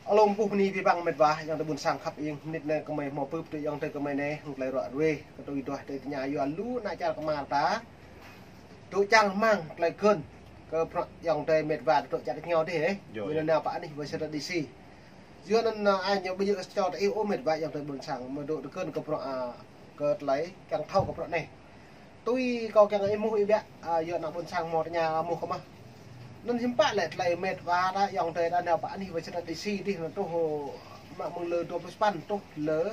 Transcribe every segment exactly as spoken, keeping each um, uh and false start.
Alum ƀuh bơni abih bang met wa, ayŏng adơi ƀôn sang khăp ing, mơnit anai gơmơi hmâo bưp tui ayŏng adơi gơmơi anai, hăng tơlơi ruă ruê, kơ tui duah tơlơi tơña yua lu ană čar kơmar ta. Tui čang rơmang tơlơi gơ̆n, kơ bruă ayŏng adơi met wa tui čar tơña dih, ơ. Yua anŭn nao pơ anih wơ̆t sơrơ̆t đĭ si. Yua anŭn, ơ, anai ñu ƀu djơ̆ kơ čô ta ih ôh met wa ayŏng adơi ƀôn sang, mơ̆ dŏ tơgơ̆n kơ bruă, ơ, kơ tơlơi kiăng thâo kơ bruă anai. Tui kâo kiăng ih mŭt ih biă, a, yua ană ƀôn sang hmâo tơña mŭt kơ mơh. Anŭn hiư̆m pă lĕ tơlơi met wa ta ayŏng adơi ta nao pơ anih wơ̆t sơrơ̆t đĭ si dih anŭn truh mă mơ̆ng lơ dua pluh sapăn truh lơ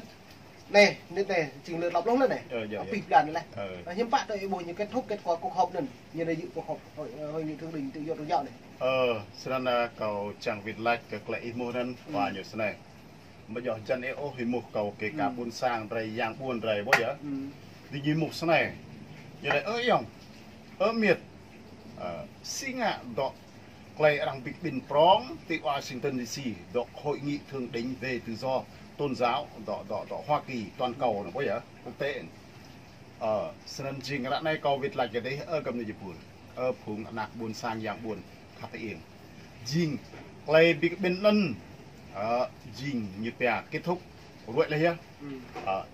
anai, mơnit anai, jing lơ klâo pluh lĕ anai. Ơ, yơh, yơh. Abih blan lĕ. Ơ. Anŭn hiư̆m pă tơlơi ih ƀuh ñu kết thúc kết quả cuộc họp anŭn. Ñu anai yua cuộc họp hội, hội nghị thượng đỉnh tự do tôn giáo anai. Ơ, snăn, a, kâo čang wĭt lač kơ tơlơi ih mŭt anŭn, hmm, wa ñu snei. Mơ̆ yơh jăn ih ôh ih mŭt kâo kơ ka, hmm, ƀôn sang drei yang ƀuôn drei ƀuh yơh. Hmm. Dih ñu mŭt snei. Ñu laĭ, ơ ayŏng, ơ miêt, ơ, si ngă dŏ tơlơi arăng bi kƀĭn prŏng ti Washington đĭ si, dŏ hội nghị thượng đỉnh về tự do tôn giáo, dŏ, dŏ, dŏ Hoa Kỳ toàn cầu anŭn ƀuh yơh, quốc tế. Ơ, snăn jing ră anai kâo wĭt lač kơ dih, ơ găp ni jơpul. Ơ phung ană ƀôn sang yang ƀuôn khăp ing. Jing tơlơi bi kƀĭn anŭn, ơ, jing ñu pia kết thúc ruai leh yơh. Hmm. Ơ,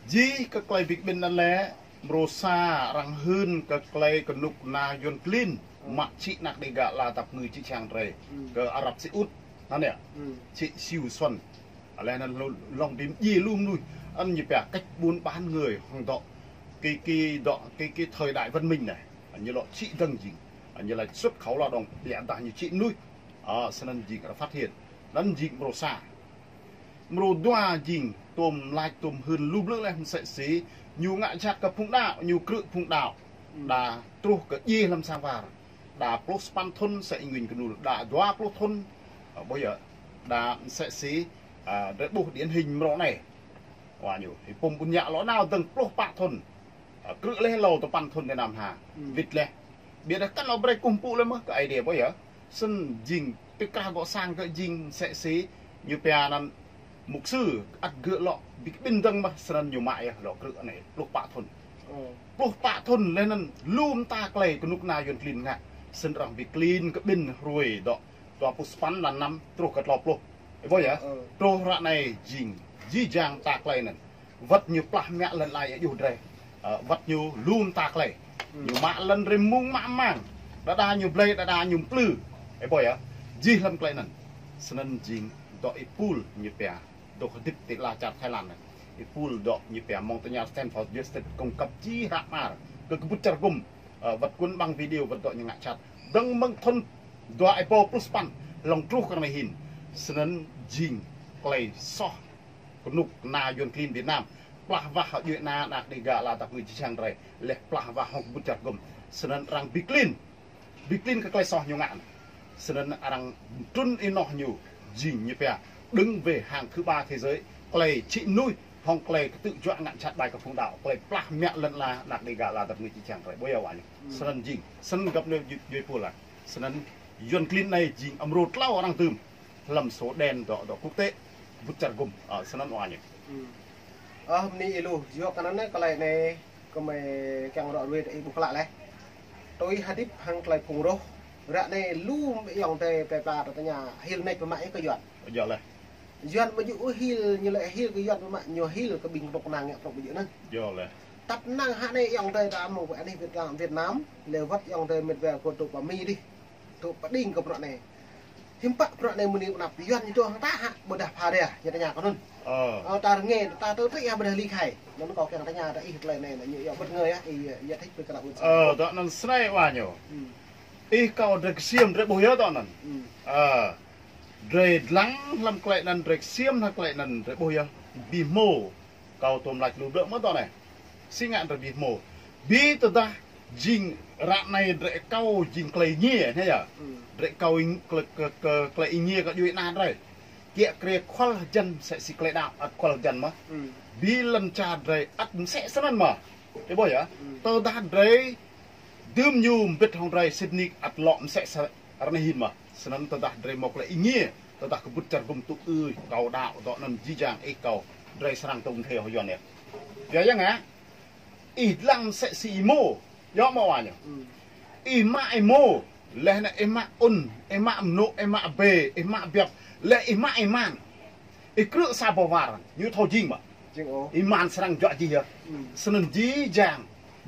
jing kơ tơlơi bi kƀĭn anŭn lĕ, mrô sa arăng hưn kơ tơlơi kơnuk kơna Yuăn klin, hmm, mă čĭ ană Đêga ala dăp ngui čư̆ čhiăng drei, hmm, kơ Ả Rập Xê Út, anŭn yơh. Hmm. Čĭ Siu Xuân. Leh anŭn lu-, lŏng dim ji lu mơnuih, anŭn ñu pia cách buôn bán người hăng dŏ. Kơ, kơ dŏ, kơ, kơ thời đại văn minh anai. Ñu lŏ čĭ dơ̆ng jing. Ñu lač xuất khẩu lao động, biă dah ñu čĭ mơnuih. Ơ, snăn jing arăng phát hiện. Anŭn jing mrô sa. Mrô dua jing, tơm lač tơm hưn lu blư̆ leh mơ̆ msĕ si. Ñu ngă jhat kơ phung đaŏ, ñu krư̆ phung đaŏ. Hmm. Đa truh kơ djai hlăm sang war. Đa pluh sapăn thŭn msĕ ih ngui kơnul, đa dua pluh thŭn. Ơ, ƀuh yơh. Đa msĕ si, a, drei ƀuh điển hình mrô anai. Wa ñu, ih pum ƀun yă lŏ nao dơ̆ng pluh pă thŭn. A, krư̆ leh hlâo tơpăn thŭn tơ năm ha. Hmm. Wĭt leh. Biă dah kăn lŏ brơi kơkuh pơpŭ leh mơ̆ kơ Aê Diê ƀuh yơh. Snăn jing tơkrah gŏ sang kơ jing msĕ si ñu pia anăn mục sư ăt gơ̆ lŏ bi kƀĭn dơ̆ng mơ̆ snăn ñu mă yơh lŏ krư̆ anai pluh pă thŭn. Ơ. Pluh pă thŭn leh anŭn lu mơta tơlơi kơnuk kơna Yuăn klin ngă. Snăn arăng bi klin kơ kƀĭn hruê dŏ dua pluh sapăn mlan năm truh kơ klâo pluh. Ih ƀuh yơh. Ơ. Truh ră anai jing jih jang mơta tơlơi anŭn. Wăt ñu plah mă lŏn ala yua drei. Ơ, wăt ñu lu mơta tơlơi. Hmm. Ñu mă lŏn drei mơ̆ng mă mang. Đơđa ñu blơi, đơđa ñu mplư. Ih ƀuh yơh. Jih hlăm tơlơi anŭn. Snăn jing dŏ ih pul ñu pia. Dŏ hơdip ti ala čar Thái Lan anai. Ih pul dŏ ñu pia mơ̆ng tơña Stanford University kông kăp jih hră mơar. Kơ kơbŭt čar gŭm. Ơ, wăt kŭn ƀăng video wăt dŏ ñu ngă jhat. Dơ̆ng mơ̆ng thŭn dua êbâo pluh sapăn. Lŏng truh kơ anai hĭn. Snăn jing tơlơi soh kơnuk kơna Yuăn klin Việt Nam. Plah wah hơjui ană, ană Đêga ala dăp ngui čư̆ čhiăng drei. Leh plah wah hŏng kơbŭt čar gŭm. Snăn arăng bi klin. Bi klin kơ tơlơi soh ñu ngă. Snăn arăng trŭn ênoh ñu. Jing ñu pia. Đứng về hàng thứ ba thế giới. Tơlơi čĭ mơnuih. Hŏng tơlơi kơtư̆ juă ngă jhat ƀai kơ phung đaŏ. Tơlơi plah mă lŏn ala, ană Đêga ala dăp ngui čư̆ čhiăng drei. Ƀuh yơh wa ñu. Hmm. Snăn jing. Snăn găp ni jui, jui pul lah. Snăn Yuăn klin anai jing amrô tlâo arăng dưm. Hlăm số đen dŏ, dŏ quốc tế, kơbŭt čar gŭm, ơ, snăn wa ñu. Hmm. Ơ, bơni ih lu, yua kơ anăn anai tơlơi anai, gơmơi kiăng ruă ruê tơ ih ƀuh klă leh. Tui hơdip hăng tơlơi phung roh, ră anai lu ayŏng adơi plei pla ta tơña hil nač pơmă ih kơ Yuăn. Yơh leh. Yuăn ƀu djơ̆ ôh hil, ñu lĕ hil kơ Yuăn pơmă, ñu hil kơ ƀing kơnuk kơna ngă prŏng ƀu djơ̆ anŭn. Yơh leh. Tăp năng hă anai ayŏng adơi ta mơ̆ng pơ anih Việt Nam, Việt Nam, leh wăt ayŏng adơi met wa kơ dŏ pơ Mi dih. Dŏ pơ đing kơ bruă anai. Hiư̆m pă bruă anai mơ̆ng anăp Yuăn ñu dŏ hăng ta hă, ƀôdah pha rai, ñu tơña kơ anŭn. Ơ. Ơ, ta rơngai, ta tơl tui yơh ƀôdah ly khai. Anŭn kâo kiăng tơña ta ih tơlơi anai, ñu yơh bất ngờ yơh, ih, yơh thích với các bạn. Ơ, dŏ anŭn snei wa ñu. Hmm. Ih kâo drei ksiêm drei ƀuh yơh dŏ anŭn. Hmm. Ơ. Drei dlăng hlăm tơlơi anŭn, drei ksiêm hlăm tơlơi anŭn, drei ƀuh yơh. Bi hmô. Kâo tơm lač lu blơ̆ mơ̆ dŏ anai. Si ngă drei bi hmô. Bi tơdah jing ră anai drei akâo jing tơlơi êngiê, anai yơh. Hmm. Drei akâo êng-, tơlơi, kơ, kơ, tơlơi êngiê kơ djuai ana drei. Kiă kriê kual hơjăn msĕ si tơlơi đaŏ, ăt kual hơjăn mơ̆. Hmm. Bi lŏn čar drei ăt msĕ snăn mơ̆. Ih ƀuh yơh. Hmm. Tơdah drei Dưm ñu mbĭt hŏng drei sĭt nik ăt lŏ msĕ sa rơnai hĭn mơh. Snăn tơdah drei mâo tơlơi êngiê, tơdah kơbŭt čar gŭm tŭ ư kâo đaŏ dŏ anăn jih jang ih kâo, drei srăng tŭ mthê hŏng Yuăn yơh. Yua yang ngă, ih dlăng msĕ si ih mô, yơh mơ̆ wa ñu. Hmm. Ih mă ih mô, Laih anŭn ih mă ŭn, ih mă mơnŭ, ih mă bê, ih mă biăp, laih ih mă ih man. Ih krư̆ sa boh war, ñu thâo jing mơ̆. Jing ôh. Ih man srăng juă jih yơh. Hmm. Snăn jih jang,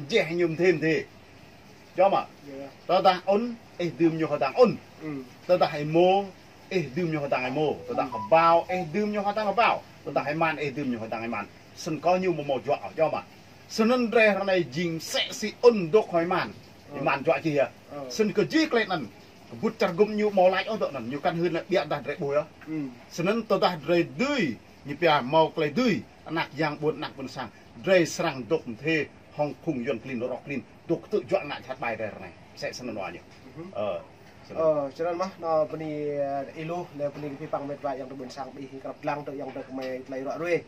jeh ñu mdê mdê. Yơh mơ̆. Yơh. Tơdah ŭn, ih dưm ñu hơdang ŭn. Hmm. Tơdah ih mô, ih dưm ñu hơdang ih mô. Tơdah hơbao, ih dưm ñu hơdang hơbao. Tơdah ih man, ih dưm ñu hơdang ih man. Snăn kơ ñu mơ̆ mâo juă, yơh mơ̆. Snăn drei ră anai jing msĕ si ŭn dôk hŏng ih man. Ih man juă jih yơh. Ơ. Snăn kơ jih klei anăn. Kơƀut čar gŭm ñu mâo lač ôh dŏ anăn. Ñu kăn hưn lĕ ƀiă dah drei ƀuh yơh. Hmm. Snăn tơdah drei dưi, ñu pia mâo klei dưi, anak yang ƀuôn, anak ƀuôn sang. Drei srăng dôk mdê hŏng phung yuăn klin, rŏk klin. Dôk tŭ juă ngă jhat ƀai drei ră anai. Msĕ snăn wa ñu. Mhm. Ơ. Snăn. Ơ, snăn mơ̆, anŏ bơni, ơ, ih lu, lĕ bơni kơ abih bang met wa yang tơ ƀuôn sang ƀing ih krăp dlăng tơ yang tơ kơmơi tlei rŏ ruê.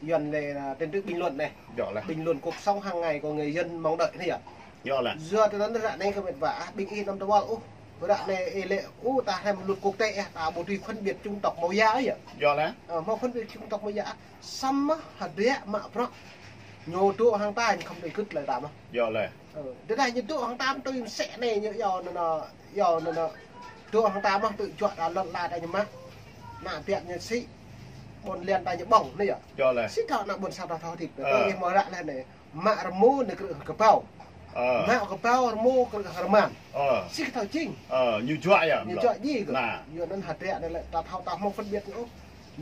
Yuăn lĕ, à, tin tức bình luận anai. Yơh lĕ. Bình luận cuộc sống hàng ngày của người dân mong đợi anai yơh. Yơh lĕ. Yua tơ anăn ră anai kơ met wa, ah, ƀing ih anăm tơwăl ôh. Ră anai ih lĕ, ôh, ta hrăm luật quốc tế, ah, ta ƀu tui phân biệt chủng tộc mâo ya yơh. Yơh lĕ. Ơ, mâo phân biệt chủng tộc mâo ya. Samơ̆ hơdră mă bruă. Ñu dŏ hăng ta, ñu khŏm tui gưt lĕ ta mơ̆. Yơh lĕ. Ơ, tơdah ñu dŏ hăng ta mơ̆ tui msĕ anai, ñu yua anŭn, yua anŭn. Dŏ hăng ta mơ̆ tui juă ta lŏn ala ta ñu mă. Ană ƀiă ñu sĭ. Ƀôn lan ta ñu ƀơ̆ng anai yơh. Yơh lĕ. Sĭ thâo ană ƀuôn sang ta thâo hơdip. Ơ. Tơ ih mơ̆ ră lĕ anai. Mă rơmô anai krư̆ kơbao. Ơ. Mă kơbao rơmô krư̆ rơman. Ơ. Sĭ thâo jing. Ơ, ñu juă yơh. Ñu juă jih kơ. Nah. Yua anŭn hơdră anai lĕ ta thâo ta hmâo phân biệt ñu.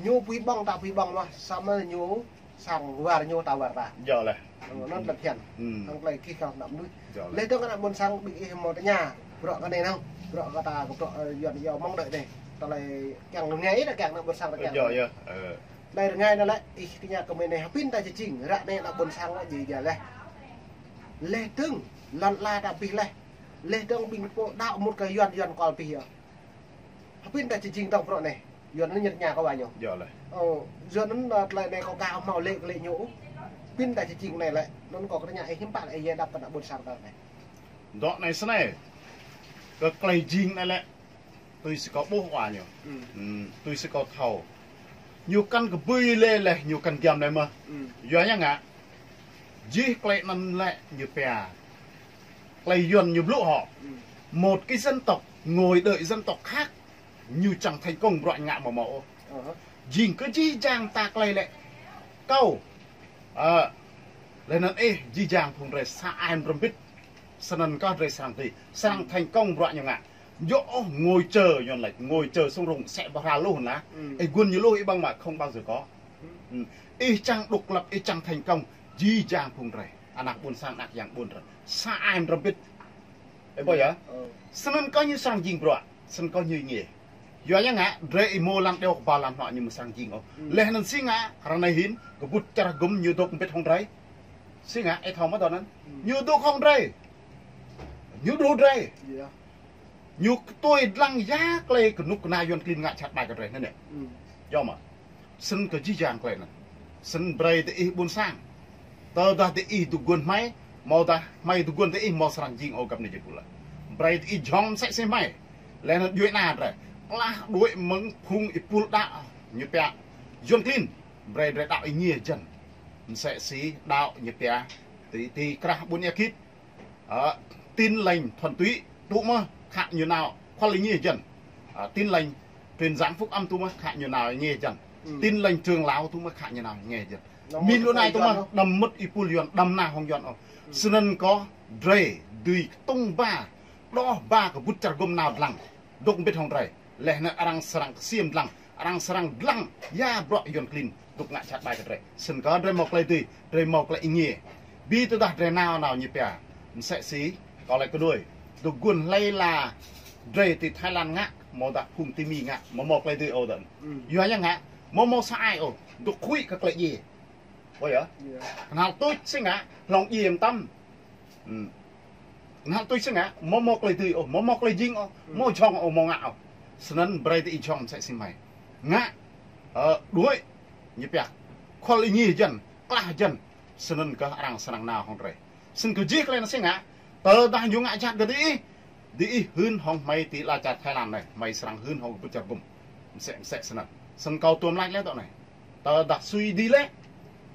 Ñu pui ƀơ̆ng ta pui ƀơ̆ng mơ̆. Samơ̆ ñu sang war ñu ta war ta. Yơh lĕ. Ơ, anŭn lĕ phiăn. Hmm. Hăng klei kih kơ ană mơnuih. Yơh lĕ. Lĕ dơ̆ng ană ƀuôn sang ƀing ih mâo tơña. Bruă kơ anai năng. Bruă kơ ta kơ bruă, ơ, yuăn yua mơ̆ng đơi anai. Tơlơi kiăng ngă ih ta kiăng ană ƀuôn sang ta kiăng. Yơh, yơh. Ơ. Lĕ rơngai anai lĕ, ih tơña kơ mơi anai, hơpin ta či jing, ră anai ană ƀuôn sang lĕ jing yơh lĕ. Lĕ dơ̆ng, lŏn ala ta abih lĕ. Lĕ dơ̆ng ƀing pô đaŏ mŭt kơ yuăn, yuăn kual abih yơh. Hơpin ta či jing dơ̆ng bruă anai. Yuăn anŭn ñu tơña kơ wa ñu. Yơh lĕ. Ơ, yuăn anŭn, ơ, tơlơi anai kâo ka hmâo lĕ kơ lĕ ñu. Hơpin ta či jing anai lĕ. Anŭn kâo tơña ih hiư̆m pă lĕ ih dăp kơ ană ƀuôn sang ta anai. Dŏ anai snei. Kơ klei jing anai lĕ. Tui si kâo ƀuh wa ñu. Hmm. Hmm, tui si kâo thâo. Ñu kăn kơ bưi lĕ lĕ, ñu kăn giăm lĕ mơ̆. Hmm. Yua ñu ngă. Jih klei anŭn lĕ ñu pia. Klei yuăn ñu blŭ hŏ. Hmm. Một cái dân tộc ngồi đợi dân tộc khác. Ñu čang thành công bruă ngă mơ̆ mâo ôh. Ơ. Jing kơ jih jang ta klei lĕ. Kâo. Ơ. Lĕ anŭn ih, jih jang phung drei sa ai mrơmbit. Snăn kơ drei srăng ti. Srăng thành công bruă ñu ngă. Yơh ôh ngồi chờ, yuăn lač ngồi chờ sung rung sĕ ƀă hra luh nah. Hmm. Ih gun ñu luh ih ƀơ̆ng mă không bao giờ có. Hmm. Ih čang độc lập, ih čang thành công. Jih jang phung drei. Ană ƀuôn sang, ană yang ƀuôn drei. Sa ai mrơmbit. Ih ƀuh yơh. Ơ. Snăn kơ ñu srăng jing bruă. Snăn kơ ñu ngă. Yua ñu ngă, drei ih mâo lăn điâo kơ ba lăn hnŏ ñu mơ̆ srăng jing ôh. Hmm. Leh anŭn si ngă, ră anai hĭn, kơƀut čar gŭm ñu dôk mbĭt hŏng drei. Si ngă, ih thâo mơ̆ tơ anŭn. Hmm. Ñu dôk hŏng drei. Ñu đru drei. Yơh. Ñu kơtui dlăng ya klei kơnuk kơna yuăn klin ngă jhat ƀai kơ drei anŭn yơh. Hmm. Yơh mơ̆. Snăn kơ jih jang klei anŭn. Snăn brei tơ ih ƀuôn sang. Tơdah tơ ih dôk guôn hmei, mâo dah hmei dôk guôn tơ ih mâo srăng jing ôh găp anai jơpul. Brei tơ ih jhŏng msĕ si hmei. Leh anŭn djuai ana drei. Klah đuaĭ mơ̆ng phung êpul đaŏ ñu pia. Yuăn klin. Brei drei đaŏ êngiê jăn. Msĕ si đaŏ ñu pia. Ti, ti krah ƀuôn Ea Khit. Ơ, Tin Lành thuần túy, tŭ mơ̆, khă ñu nao, khual êngiê jăn. Ơ, Tin Lành, truyền giảng phúc âm tŭ mơ̆, khă ñu nao êngiê jăn. Hmm. Tin Lành trưởng lão tŭ mơ̆, khă ñu nao êngiê jăn. Min lu anai tŭ mơ̆, đăm mŭt êpul yuăn, đăm nao hŏng yuăn ôh. Hmm. Snăn kơ, drei, dưi ktŭng ba, đoh ba kơƀut čar gŭm nao dlăng. Dôk mbĭt hŏng drei. Leh anŭn arăng srăng ksiêm dlăng, arăng srăng dlăng, ya bruă yuăn klin, dôk ngă jhat ƀai kơ drei. Snăn kơ drei mâo klei dưi, drei mâo klei êngiê. Bi tơdah drei nao nao ñu pia. Msĕ si, kâo laĭ kơ đuaĭ. Dôk guôn hlei la, drei ti Thái Lan ngă, mâo dah phung ti Mi ngă, mâo mâo klei dưi ôh dơ̆ng. Hmm. Yua ñu ngă, mâo mâo sa ai ôh, dôk huĭ kơ klei djiê. Ƀuh yơh. Yơh. Knhal tuč si ngă, hlŏng djiê mtam. Hmm. Ngă tui si ngă, mâo mâo klei dưi ôh, mâo mâo klei jing ôh, hmm, mâo jhŏng ôh, mâo ngă ôh. Snăn brei tơ ih jhŏng msĕ si hmei. Ngă, ơ, đuaĭ, ñu pia, khual êngiê jăn, klah jăn, snăn kơ arăng srăng nao hŏng drei. Snăn kơ jih klei anŭn si ngă, tơdah ñu ngă jhat kơ tơ ih, tơ ih hưn hŏng hmei ti ala čar Thái Lan anai, hmei srăng hưn hŏng kơƀut čar gŭm. Msĕ, msĕ snăn. Snăn kâo tuôm lač leh dŏ anai. Tơdah sui ih dưi lĕ,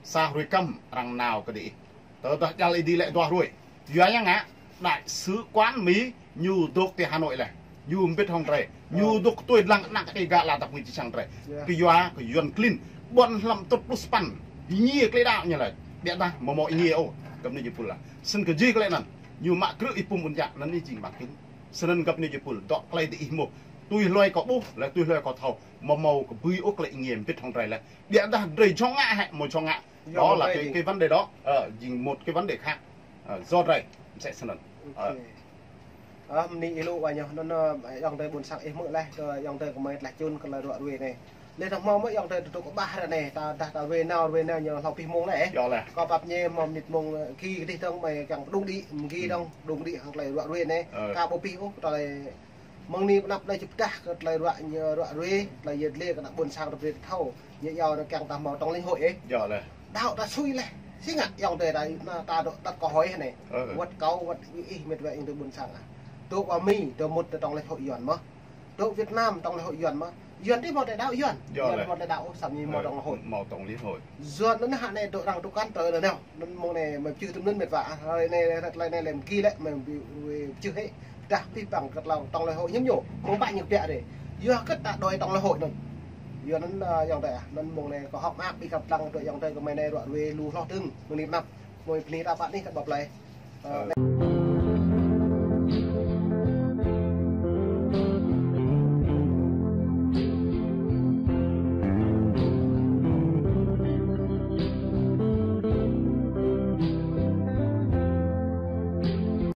sa hruê kăm arăng nao kơ tơ ih. Tơdah djăl ih dưi lĕ dua hruê. Yua ñu ngă, Đại sứ quán Mi ñu dŏ ti Hà Nội lĕ. Ñu mbĭt hăng drơi. Ñu dŏ tui lăng ană kơ Dega lăp tăp ngui či sang drơi. Kơ yua kơ Yuan klin. Ƀôn hlăm tơt plus păn. Ih ngiê klei đaŏ ñu lĕ. Biă dah mơ̆ mơ̆ ih ngiê ôh. Găp ni jơpul lah. Snăn kơ jih klei anăn. Ñu mă krư̆ ih pum ƀun jak anăn ih jing mă klin. Snăn găp ni jơpul. Dŏ klei ti ih mơ̆. Tui hloi kâo ƀuh, lĕ tui hloi kâo thâo. Mơ̆ mơ̆ kơ ƀu ôh klei ih ngiê mbĭt hăng drơi lĕ. Biă dah drơi jŏng ngă hĕ, mơ̆ jŏng ngă. Đó là cái, cái vấn đề đó. Ờ, jing một cái vấn đề khác. Ờ, do drơi. Msĕ snăn. Ơ, mni ilu wa ñu, anŭn, ơ, ayŏng adơi ƀôn sang ih mơ̆ leh, kơ ayŏng adơi kơ mơi tlaih čun kơ lơi ruă ruê anai. Leh tơhmâo mơ̆ ayŏng adơi tŭ tŭ kơ ƀah ră anai, ta dah ta ruê nao, ruê nao ñu hlâo pih mông leh. Kâo pap ñu mơ̆ mnĭt mông, ơ, ki kơdih dơ̆ng mơi kiăng pơđŭng đĭ, mơ̆ng ki dơ̆ng, pơđŭng đĭ hăng tơlơi ruă ruê anai. Ka ƀu pih ôh, tơlơi mơ̆ng anai pơnăp anai či pơdah kơ tơlơi ruă ñu ruă ruê, tơlơi yơh leh kơ ană ƀôn sang rơp rê thâo. Ñu yua anŭn kiăng ta hmâo trong lĕ hội ih. Đaŏ ta sui leh. Si ngă ayŏng adơi ta, anŭn ta dŏ tăt kơ hội anai. Wăt kâo, wăt ih mĕt wa ayŏng adơi ƀôn sang ah. Dŏ wa Mi, dŏ mŭt tơ trong lĕ hội Yuan mơ̆. Dŏ Việt Nam trong lĕ hội Yuan mơ̆. Yuan ti hmâo tơlơi đaŏ Yuan. Yuan hmâo tơlơi đaŏ, samơ̆ ñu hmâo trong lĕ hội. Hmâo trong lĕ hội. Yuan anŭn hă anai dŏ arăng tŭ kăn tơ anŭn nao. Anŭn mơ̆ng anai mơi pơčeh tơm anŭn mĕt wa. Ơ, anai, anai, anai, anai, anai, mơ̆ng ki lĕ, mơi bi, bi pơčeh hĕ. Dah pih păng kơ tơlơi trong lĕ hội hiư̆m ñu. Mơ̆ng ƀă ñu biă rê. Yua kơ ta đuaĭ trong lĕ hội anŭn. Yua anŭn, ơ, ayŏng adơi ah. Anŭn mơ̆ng anai kâo hơ̆k mơak ƀing găp lăng tui ayŏng adơi kơ mơi anai ruă ruê lu hloh dơ̆ng. Mơ̆ng anai pơnăp. Mơi bơni ta pă anih kơ ƀăp lơi. Ơ,